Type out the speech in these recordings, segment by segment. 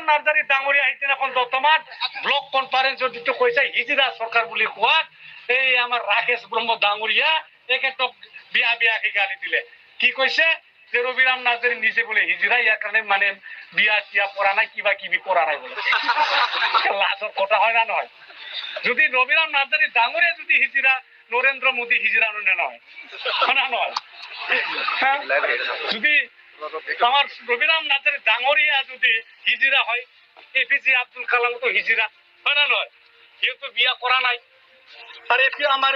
नार्जारी डांगरिया हितेन এখন বর্তমান ব্লক কনফারেন্সৰ দিটো কৈছে হিজিৰা সরকার বুলি কোৱা এই আমাৰ রাকেশ ব্রহ্ম ডাঙরিয়া একেটক বিয়া কি গালি দিলে কি কৈছে যে রবিরাম নার্জারি নিজে বলে হিজিরা ইয়ার কারণে মানে বিয়া টিয়া পড়া নাই কিবা কিবি পড়া নাই বলে লাজৰ কথা হয় না নহয় যদি রবিরাম নার্জারি ডাঙরিয়া যদি হিজিরা নরেন্দ্র মোদী হিজিরা নহয় না নহয় যদি আমার রবিরাম নার্জারি ডাঙরিয়া যদি হিজিরা হয় এপিজে আব্দুল কালাম তো হিজিরা হয় না নয় কেউ তো বিয়া করা নাই আর এপি আমার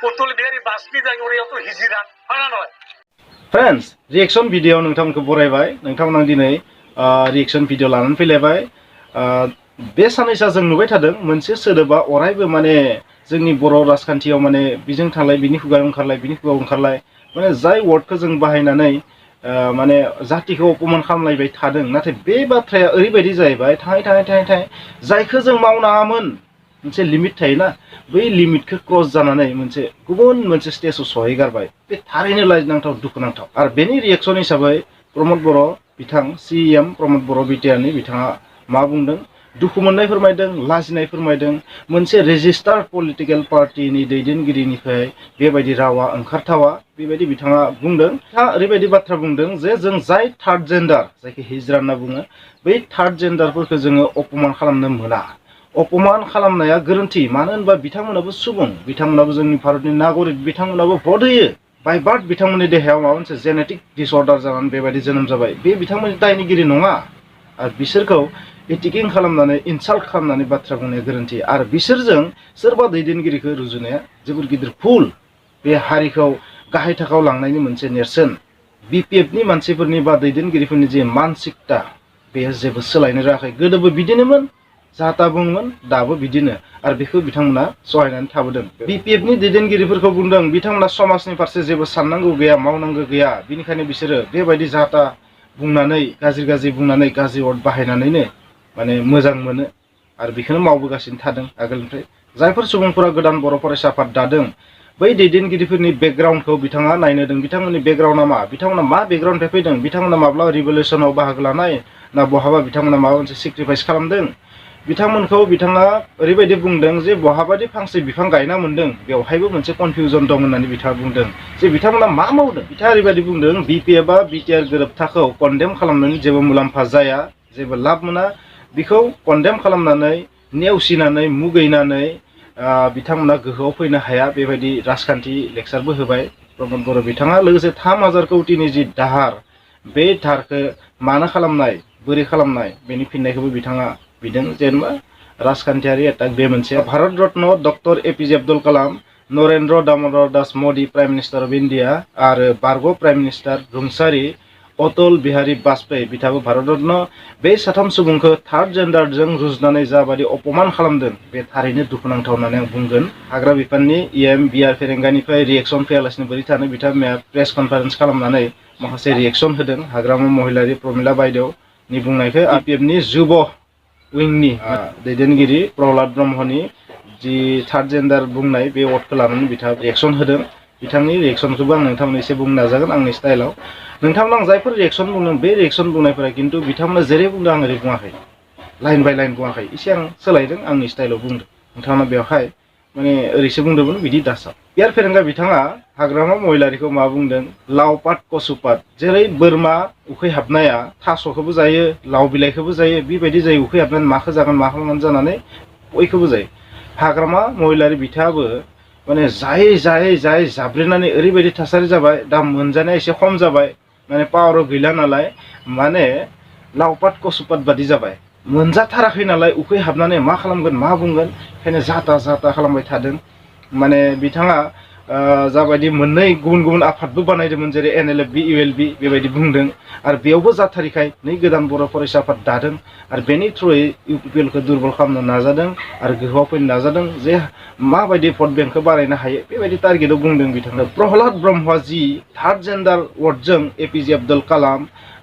অটল বিহারী বাজপেয়ী ডাঙরিয়া তো হিজিরা হয় না নয় फ्रेंड्स रिएक्शन भिडियो नोंथांमोनखौ बरायबाय नोंथांमोना दिनै रिएक्शन भिडियो लानानै फैलायबाय बे सानैसा जों नुबाय थादों मोनसे सोदोबा अरायबो माने जोंनि बर' राजखान्थियाव माने बिजों थांलाय बिनि खुगायाव ओंखारलाय माने जाय वर्डखौ जों बाहायनानै माने जातिखौ अपमान खालामलायबाय थादों नाथाय बे बाथ्राया ओरैबायदि जाहैबाय थाङै जायखौ जों मावनाङामोन मोनसे लिमिट थायोना बै लिमिटखौ क्रस जानानै गुबुन मोनसे स्टेजआव सहैगारबाय बे थारैनो लाजिनांथाव दुखुनांथाव आरो बेनि रिएक्शन हिसाबै प्रमद बर' बिथां सीएम प्रमद बर' बिटिआरनि बिथाङा मा बुंदों दुखु मोननाय फोरमायदों लाजिनाय फोरमायदों मोनसे रेजिस्टार्ड पलिटिकल पार्टीनि दैदेनगिरिनिफ्राय बेबायदि रावा ओंखारथावा बेबायदि बिथाङा बुंदों ओरैबायदि बाथ्रा बुंदों जे जों जाय थार्ड जेन्डार जायखौ हिजरा होनना बुङो बै थार्ड जेन्डारफोरखौ जोङो अपमान खालामनो मोना अपमान खालामनाया गोरोन्थि मानो होनबा बिथांमोनाबो सुबुं बिथांमोनाबो जोंनि भारतनि नागरिक बिथांमोनाबो भट होयो बाय बार्थ बिथांमोननि देहायाव माबा मोनसे जेनेटिक डिसअर्डार जानानै बेबायदि जोनोम जाबाय बे बिथांमोननि दायनिगिरि नङा आरो बिसोरखौ एटिकिं खालामनानै इनसाल्ट खालामनानै बाथ्रा बुंनाया गोरोन्थि आरो बिसोरजों सोरबा दैदेनगिरिखौ रुजुनाया जोबोर गिदिर भुल बे हारिखौ गाहाय थाखोआव लांनायनि मोनसे नेरसोन बिपिएफनि मानसिफोरनि बा दैदेनगिरिफोरनि जे मानसिकता बेयो जेबो सोलायनो रोङाखै गोदोबो बिदिनोमोन जाता बुङोमोन दाबो बिदिनो आरो बेखौ बिथांमोना सहायनानै थाबोदों बिपिएफनि दैदेनगिरिफोरखौ बुंदों बिथांमोना समाजनि फारसे जेबो साननांगौ गैया मावनांगौ गैया बिनिखायनो बिसोरो बेबायदि जाता बुंनानै गाज्रि बुंनानै गाज्रि वर्ड बाहायनानैनो माने मोजां मोनो आरो बेखौनो मावबोगासिनो थादों आगोलनिफ्राय जायफोर सुबुंफोरा गोदान बर' फरायसा आफाद दादों बै दैदेनगिरिफोरनि बेकग्राउन्डखौ बिथाङा नायनो दों बिथांमोननि बेकग्राउन्डआ मा बिथांमोना मा बेकग्राउन्डनिफ्राय फैदों बिथांमोना माब्ला रिभलिउसनाव बाहागो लानाय ना बहाबा बिथांमोना माबा मोनसे सेक्रिफाइस खालामदों बिथांमोनखौ बिथाङा ओरैबायदि बुंदों जे बहाबादि फांसे बिफां गायना मोनदों बेवहायबो मोनसे कनफिउजन दं होननानै बिथाङा बुंदों जे बिथांमोना मा मावदों बिथाङा ओरैबायदि बुंदों बिपिएफआ बिटिआर गोरोबथाखौ कन्डेम खालामनानै जेबो मुलाम्फा जाया जेबो लाब मोना बिखौ कन्डेम खालामनानै नेवसिनानै मुगैनानै बिथांमोना गोहोआव फैनो हाया बेबायदि राजखान्थि लेक्सारबो होबाय प्रमद बर' बिथाङा लोगोसे 3000 कौटिनि जि दाहार बे धारखौ मानो खालामनाय बोरै खालामनाय बेनि फिननायखौबो बिथाङा बिदों जेनेबा राजखान्थियारि एटाक बे मोनसे Bharat Ratna doctor APJ Abdul Kalam Narendra Damodar Das Modi prime minister of India आरो बारग' प्राइम मिनिस्टार रुंसारि अटल बिहारी बाजपेयी बिथाङाबो भारत रत्न बे साथाम सुबुंखौ थार्ड जेन्डारजों रुजुनानै जाबादि अपमान खालामदों बे थारैनो दुखुनांथाव होननानै आं बुंगोन हाग्रा बिफाननि इएम बिआर फेरेंगानिफ्राय रिएक्शन फैयालासिनो बोरै थानो बिथांमोना प्रेस कनफारेन्स खालामनानै माखासे रिएक्शन होदों हाग्रामा महिलारि प्रमिला बायदेवनि बुंनायखौ आरपिएफनि जुब उइंनि दैदेनगिरि प्रहलाद ब्रह्मनि जि थार्ड जेन्डार बुंनाय बे वर्डखौ लानानै बिथाङा रिएक्शन होदों बिथांनि रिएक्शनखौबो आं नोंथांमोननो एसे बुंनो नाजागोन आंनि स्टाइलाव नोंथांमोना आं जायफोर रिएक्शन बुंदों बे रिएक्शन बुंनायफोरा खिन्थु बिथांमोना जेरै बुंदों आं ओरै बुङाखै लाइन बाय लाइन बुङाखै एसे आं सोलायदों आंनि स्टाइलाव बुंदों नोंथांमोना बेवहाय माने ओरैसो बुंदोंमोन बिदि दासाव बिआर फेरेंगा बिथाङा हाग्रामा महिलारिखौ मा बुंदों लाव पात कसु पात जेरै बोरमा उखै हाबनाया थास'खौबो जायो लाव बिलाइखौबो जायो बेबायदि जायो उखै हाबनानै माखौ जागोन मा खालामनानै जानानै बयखौबो जायो हाग्रामा महिलारि बिथाङाबो माने जायै जाब्रेनानै ओरैबायदि थासारि जाबाय दा मोनजानाया एसे खम जाबाय माने पावाराव गैला नालाय माने लाव पात कसु पात बादि जाबाय मोनजाथाराखै नालाय उखै हाबनानै मा खालामगोन मा बुंगोन ओंखायनो जाता खालामबाय थादों माने बिथाङा जाबायदि मोननै गुबुन आफादबो बानायदोंमोन जेरै एनएलएफबि इउएलबि बेबायदि बुंदों आरो बेयावबो जाथारिखाय नै गोदान बर' फरायसा आफाद दादों आरो बेनि थ्रुयै इउपिपिएलखौ दुर्बल खालामनो नाजादों आरो गोहोआव फैनो नाजादों जे माबायदि भट बेंकखौ बारायनो हायो बेबायदि टारगेटआव बुंदों बिथाङा प्रहलाद ब्रह्मआ जि थार्ड जेन्डार वर्डजों एपिजे अब्दुल कालाम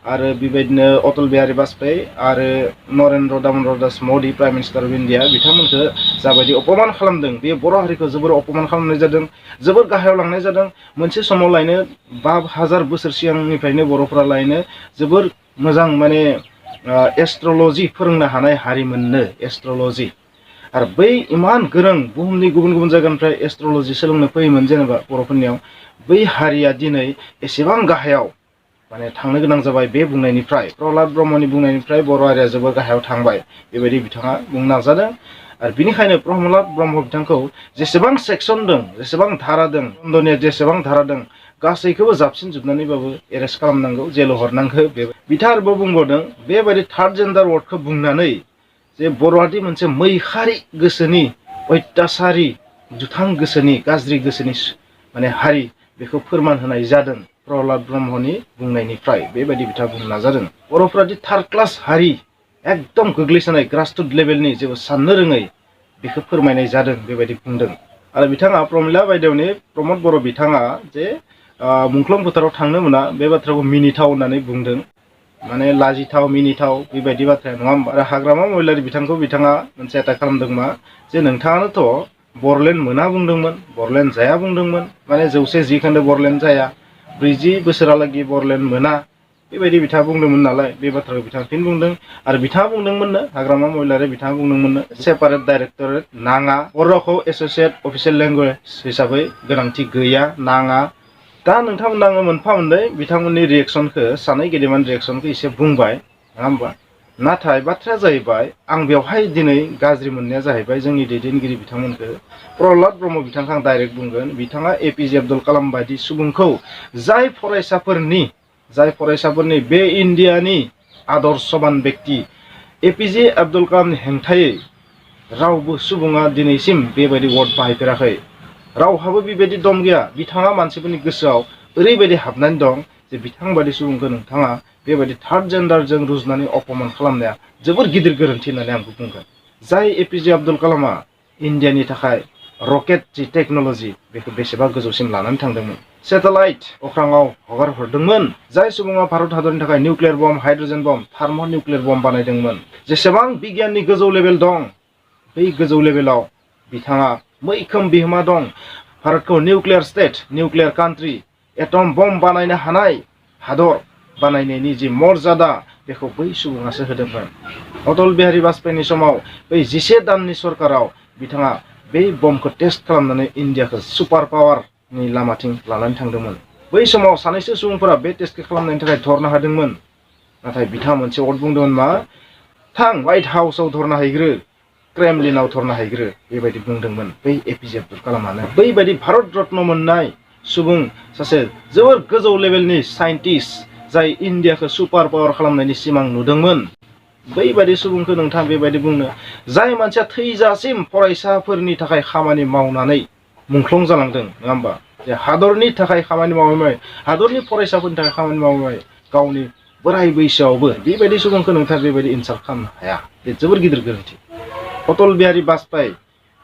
आरो बेबायदिनो अटल बिहारी बाजपेयी आरो Narendra Damodar Das Modi prime minister of India बिथांमोनखौ जाबायदि अपमान खालामदों बे बर' हारिखौ जोबोर अपमान खालामनाय जादों जोबोर गाहायाव लांनाय जादों मोनसे समाव लायनो 5000 बोसोर सिगांनिफ्रायनो बर'फोरा लायनो जोबोर मोजां माने एस्ट्रलजि फोरोंनो हानाय हारिमोननो एस्ट्रलजि आरो बै इमान गोरों बुहुमनि गुबुन गुबुन जायगानिफ्राय एस्ट्रलजि सोलोंनो फैयोमोन जेनेबा बर'फोरनियाव बै हारिया दिनै एसेबां गाहायाव माने थांनो गोनां जाबाय बे बुंनायनिफ्राय प्रहलाद ब्रह्मनि बुंनायनिफ्राय बर' हारिया जोबोर गाहायाव थांबाय बेबायदि बिथाङा बुंनो नाजादों आरो बिनिखायनो प्रहलाद ब्रह्म बिथांखौ जेसेबां सेक्सन दं जेसेबां धारा दं बन्दनिया जेसेबां धारा दं गासैखौबो जाबसिनजोबनानैबाबो एरेस्ट खालामनांगौ जेलाव हरनांगौ बिथाङा आरोबाव बुंबावदों बेबायदि थार्ड जेन्डार वार्डखौ बुंनानै जे बर'आदि मोनसे मैखारि गोसोनि अत्याचारि दुथां गोसोनि गाज्रि गोसोनि माने हारि बेखौ फोरमान होनाय जादों प्रहलाद ब्रह्मनि बुंनायनिफ्राय बेबायदि बिथाङा बुंनो नाजादों बर'फोरादि थार्ड क्लास हारि एकदम गोग्लैसोनाय ग्रासरुट लेभेलनि जेबो साननो रोङै बेखौ फोरमायनाय जादों बेबायदि बुंदों आरो बिथाङा प्रमिला बायदेवनि प्रमद बर' बिथाङा जे मुंख्लं फोथाराव थांनो मोना बे बाथ्राखौ मिनिथाव होननानै बुंदों माने लाजिथाव मिनिथाव बेबायदि बाथ्राया नङा होमबा आरो हाग्रामा महिलारि बिथांखौ बिथाङा मोनसे एटाक खालामदों मा जे नोंथाङानोथ' बरलेण्ड मोना बुंदोंमोन बरलेण्ड जाया बुंदोंमोन माने 110 खोन्दो बरलेण्ड जाया 40 बोसोरालागै बरलेण्ड मोना बेबायदि बिथाङा बुंदोंमोन नालाय बे बाथ्राखौ बिथाङा फिन बुंदों आरो बिथाङा बुंदोंमोननो हाग्रामा महिलारि बिथाङा बुंदोंमोननो सेपारेट डाइरेक्टरेट नाङा बर' रावखौ एस'सियेट अफिसियेल लेंगुवेज हिसाबै गोनांथि गैया नाङा दा नोंथांमोना आङो मोनफा मोननै बिथांमोननि रिएक्सनखौ सानै गेदेमान रिएक्सनखौ एसे बुंबाय नङा होमबा नाथाय बाथ्राया जाहैबाय आं बेवहाय दिनै गाज्रि मोननाया जाहैबाय जोंनि दैदेनगिरि बिथांमोनखौ प्रहलाद ब्रह्म बिथांखौ आं डाइरेक्ट बुंगोन बिथाङा एपिजे आब्दुल कालाम बायदि सुबुंखौ जाय फरायसाफोरनि बे इण्डियानि आदर्शबान व्यक्ति एपिजे आब्दुल कालामनि हेंथायै रावबो सुबुङा दिनैसिम बेबायदि वार्ड बाहायफेराखै रावहाबो बेबायदि दम गैया बिथाङा मानसिफोरनि गोसोआव ओरैबायदि हाबनानै दं जे बिथांबादि सुबुंखौ नोंथाङा बेबायदि थार्ड जेन्डारजों रुजुनानै अपमान खालामनाया जोबोर गिदिर गोरोन्थि होननानै आं बुंगोन जाय एपिजे आब्दुल कालामा इण्डियानि थाखाय रकेट जि टेक्न'लजि बेखौ बेसेबा गोजौसिम लानानै थांदोंमोन सेटेलाइट अख्राङाव हगार हरदोंमोन जाय सुबुङा भारत हादरनि थाखाय निउक्लियार बम हाइड्रजेन बम थार्म' निउक्लियार बम बानायदोंमोन जेसेबां बिगियाननि गोजौ लेभेल दं बै गोजौ लेभेलाव बिथाङा मैखोम बिहोमा दं भारतखौ nuclear state nuclear country atom bomb बानायनो हानाय हादर बानायनायनि जि मर्यादा बेखौ बै सुबुङासो होदोंमोन अटल बिहारी बाजपेयीनि समाव बै 11 दाननि सरकाराव बिथाङा बै बमखौ टेस्ट खालामनानै इण्डियाखौ सुपार पावारनि लामाथिं लानानै थांदोंमोन बै समाव सानैसो सुबुंफोरा बे टेस्टखौ खालामनायनि थाखाय धरना होदोंमन नाथाय बिथाङा मोनसे वर्ड बुंदोंमोन मा थां व्हाइट हाउसाव धरना हैग्रो क्रेमलिनाव धरना हैग्रो बेबायदि बुंदोंमोन बै एपिजे आब्दुल कालामानो बैबायदि भारत रत्न मोननाय सुबुं सासे जोबोर गोजौ लेभेलनि साइन्टिस्ट जाय इण्डियाखौ सुपार पावार खालामनायनि सिमां नुदोंमोन बैबायदि सुबुंखौ नोंथाङा बेबायदि बुंनो जाय मानसिया थैजासिम फरायसाफोरनि थाखाय खामानि मावनानै मुंख्लं जालांदों नङा होमबा जे हादरनि थाखाय खामानि मावबाय हादरनि फरायसाफोरनि थाखाय खामानि मावबाय गावनि बोराय बैसोआवबो बेबायदि सुबुंखौ नोंथाङा बेबायदि इनसाल्ट खालामनो हाया बे जोबोर गिदिर गोरोन्थि अटल बिहारी बाजपेयी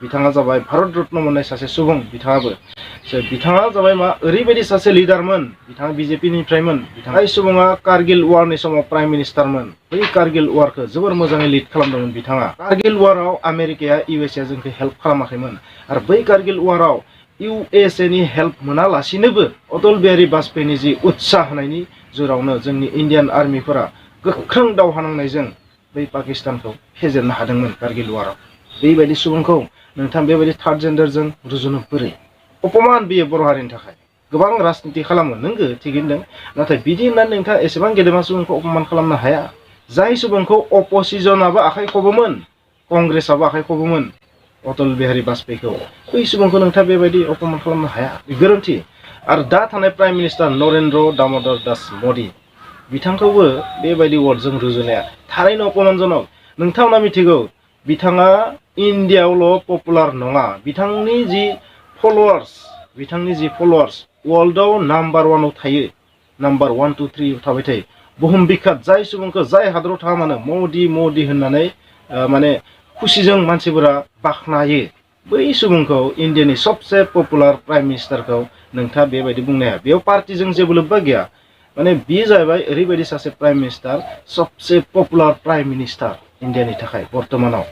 बिथाङा जाबाय भारत रत्न मोननाय सासे सुबुं बिथाङा जाबाय मा ओरैबायदि सासे लिडारमोन बिथाङा बिजेपिनिफ्रायमोन जाय सुबुङा कारगिल वारनि समाव प्राइम मिनिस्टारमोन बै कारगिल वारखौ जोबोर मोजाङै लिड खालामदोंमोन बिथाङा कारगिल वाराव आमेरिकाया इउएसए जोंखौ हेल्प खालामाखैमोन आरो बै कारगिल वाराव इउएसए नि हेल्प मोनालासिनोबो अटल बिहारी बाजपेयीनि जि उत्साह होनायनि जोरावनो जोंनि इण्डियान आर्मिफोरा गोख्रों दावहा नांनायजों बै पाकिस्तानखौ फेजेननो हादोंमोन कारगिल वाराव बेबायदि सुबुंखौ नोंथां बेबायदि थार्ड जेन्डारजों रुजुनो बोरै अपमान बियो बर' हारिनि थाखाय गोबां राजनिति खालामो नोंगो थिगैनो दं नाथाय बिदि होननानै नोंथाङा एसेबां गेदेमा सुबुंखौ अपमान खालामनो हाया जाय सुबुंखौ अपोजिशनाबो आखाइ खबोमोन कंग्रेसाबो आखाइ खबोमोन अटल बिहारी बाजपेयीखौ बै सुबुंखौ नोंथाङा बेबायदि अपमान खालामनो हाया गोरोन्थि आरो दा थानाय प्राइम मिनिस्टार नरेन्द्र दामोदर दास मदि बिथांखौबो बेबायदि वार्डजों रुजुनाया थारैनो अपमानजनक नोंथांमोना मिथिगौ बिथाङा इण्डियायावल' पपुलार नङा बिथांनि जि फलोवार्स वर्ल्डआव नाम्बार 1 आव थायो नाम्बार 1, 2, 3 थाबाय थायो बुहुम बिखात जाय सुबुंखौ जाय हादराव थाङा मानो मदि होननानै माने खुसिजों मानसिफोरा बाख्नायो बै सुबुंखौ इण्डियानि सबसे पपुलार प्राइम मिनिस्टारखौ नोंथाङा बेबायदि बुंनो हाया बेयाव पार्टिजों जेबो लोब्बा गैया माने बियो जाहैबाय ओरैबायदि सासे प्राइम मिनिस्टार सबसे पपुलार प्राइम मिनिस्टार इण्डियानि थाखाय बर्तमानाव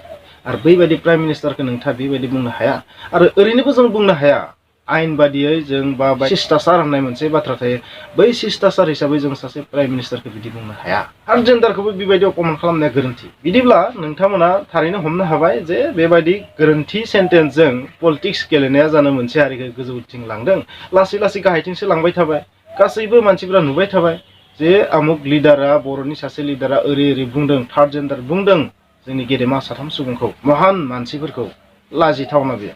आरो बैबायदि प्राइम मिनिस्टारखौ नोंथाङा बेबायदि बुंनो हाया आरो ओरैनोबो जों बुंनो हाया आयेन बादियै जों बा शिष्टाचार होननाय मोनसे बाथ्रा थायो बै शिष्टाचार हिसाबै जों सासे प्राइम मिनिस्टारखौ बिदि बुंनो हाया थार्ड जेन्डारखौबो बेबायदि अपमान खालामनाया गोरोन्थि बिदिब्ला नोंथांमोना थारैनो हमनो हाबाय जे बेबायदि गोरोन्थि सेन्टेन्सजों पलिटिक्स गेलेनाया जानो मोनसे हारिखौ गोजौथिं लांदों लासै लासै गाहायथिंसो लांबाय थाबाय गासैबो मानसिफोरा नुबाय थाबाय जे आमुक लिडारा बर'नि सासे लिडारा ओरै ओरै बुंदों थार्ड जेन्डार बुंदों जोंनि गेदेमा साथाम सुबुंखौ महान मानसिफोरखौ लाजिथावना बे